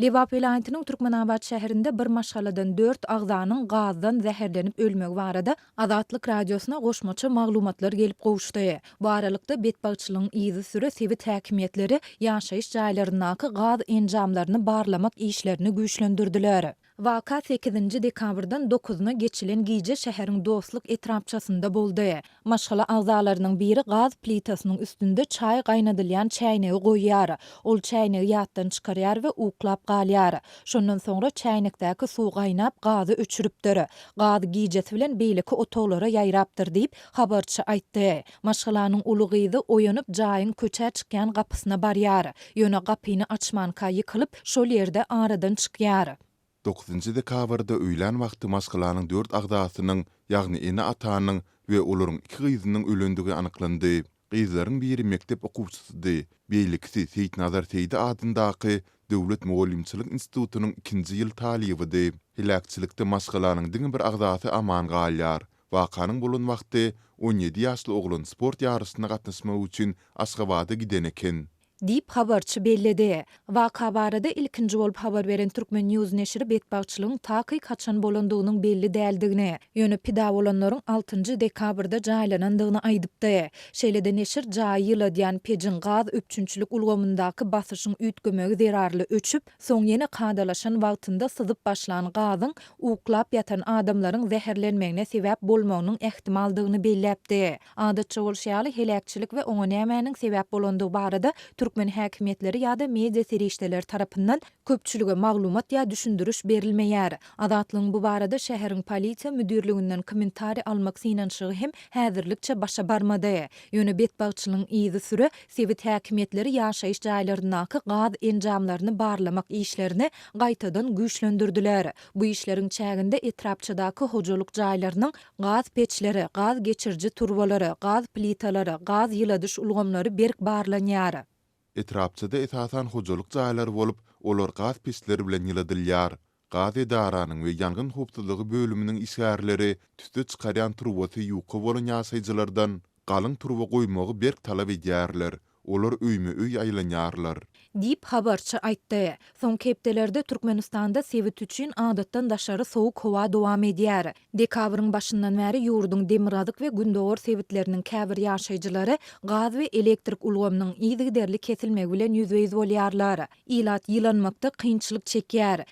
Lebap welaýatynyň Türkmenabat şäherinde bir maşgaladan dört agzanyň gazdan zäherlenip ölmegi barada Azatlyk Radiosyna goşmaça maglumatlar gelip gowuşdy. Bu aralykda, betbagtçylygyň yzysüre sebit häkimiýetleri ýaşaýyş jaýlaryndaky gaz enjamlaryny barlamak işlerini güýçlendirdiler. Waka sekizinji dekabrdan dokuzyna geçilen gije şäheriň Dostluk etrapçasynda boldy. Maşgala agzalarynyň biri gaz plitasynyň üstünde çaý gaýnadylýan çäýnegi goýýar. Ol çäýnegi ýatdan çykarýar we uklap galýar. Şondan soňra çäýnekdäki suw gaýnap, gazy öçüripdir. Gaz gijesi bilen beýleki otaglara ýaýrapdyr diýip, habarçy aýtdy. Maşgalanyň uly gyzy oýanyp, jaýyň köçä çykýan gapysyna barýar. Ýöne gapyny açmanka ýykylyp, şol ýerde aradan çykýar. Dokuzynjy dekabrda öýlän wagty maşgalanyň dört agzasynyň, ýagny ene-atanyň we olaryň iki gyzynyň ölendigi anyklandy. Gyzlaryň biri mekdep okuwçysydy, beýlekisi Seýitnazar Seýdi adyndaky Döwlet mugallymçylyk institutynyň ikinji ýyl talybydy. Heläkçilikde maşgalanyň diňe bir agzasy aman galýar. Wakanyň bolan wagty 17 ýaşly oglan sport ýaryşyna gatnaşmak üçin Aşgabada giden eken. Diýip, habarçy belledi. Waka barada ilkinji bolup habar beren Turkmen. News neşiri betbagtçylygyň takyk haçan bolandygynyň belli däldigini, ýöne pida bolanlaryň altynjy dekabrda jaýlanandygyny aýdypdy. Şeýle-de neşir jaýy ýyladýan pejiň gaz üpjünçilik ulgamyndaky basyşyň üýtgemegi zerarly öçüp, soň ýene kadalaşan wagtynda syzyp başlan gazyň uklap ýatan adamlaryň zäherlenmegine sebäp bolmagynyň ähtimaldygyny belläpdi. Adatça bolşy ýaly, heläkçilik we oňa nämäniň sebäp bolandygy barada türkmen häkimiýetleri ýa-da media serişdeleri tarapyndan köpçülige maglumat ýa düşündiriş berilmeýär. Azatlygyň bu barada şäheriň polisiýa müdirliginden kommentariý almak synanyşygy hem häzirlikçe başa barmady. Ýöne betbagtçylygyň yzysüre sebit häkimiýetleri ýaşaýyş jaýlaryndaky gaz enjamlaryny barlamak işlerini gaýtadan güýçlendirdiler. Bu işleriň çäginde etrapçadaky hojalyk jaýlarynyň Gaz peçleri, gaz geçiriji turbalary, gaz plitalary, gaz ýyladyş ulgamlary berk barlanýar. Etrapçada esasan hojalyk jaýlary bolup, olar gaz peçleri bilen ýyladylýar. Gaz edaranyň we ýangyn howpsuzlygy bölüminiň işgärleri tüsse çykarýan turbasy ýuka bolan ýaşaýjylardan galyň turba goýmagy berk talap edýärler. Olar öýme-öý aýlanýarlar. Diýip, habarçy aýtdy. Soňky hepdelerde Türkmenistanda sebit üçin adatdan daşary sowuk howa dowam edýär. Dekabryň başyndan bäri ýurduň demirgazyk we gündogar sebitleriniň käbir ýaşaýjylary gaz we elektrik ulgamynyň yzygiderli kesilmegi bilen ýüzbe-ýüz bolýarlar. Ilat ýylanmakda kynçylyk çekýär.